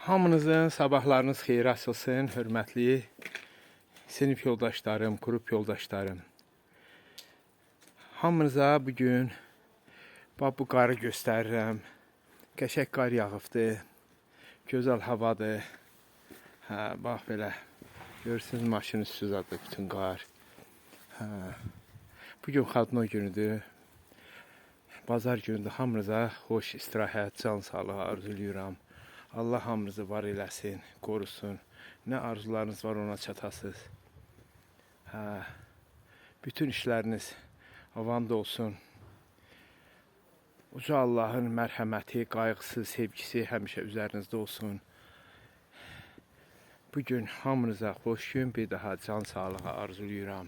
Hamınızın sabahlarınız xeyir açılsın, hörmətli sinif yoldaşlarım, qrup yoldaşlarım. Hamınıza bugün bax bu qarı göstərirəm. Qəşəng qar yağıbdı. Gözəl havadır. Hə, bax belə. Görürsünüz maşın üstü zadı bütün qar. Hə. Bugün xadno günüdür. Bazar günüdür. Hamınıza xoş istirahət, can sağlığı arzulayıram. Allah hamınızı var eləsin, qorusun. Nə arzularınız var ona çatasınız. Hə. Bütün işləriniz avanda olsun. Uca Allahın mərhəməti, qayğısı, sevgisi həmişə üzərinizdə olsun. Bugün hamınıza xoş gün, bir daha can sağlığı arzulayıram.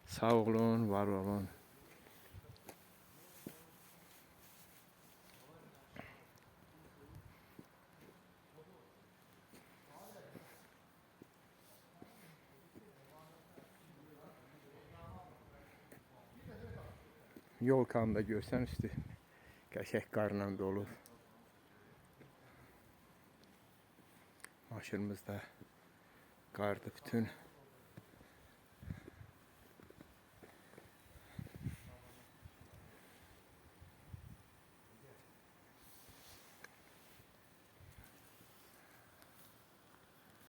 Sağ olun, var olun. Yolkanı da görsən üstü qəşəng qarla dolu. Maşınımız da qardı bütün.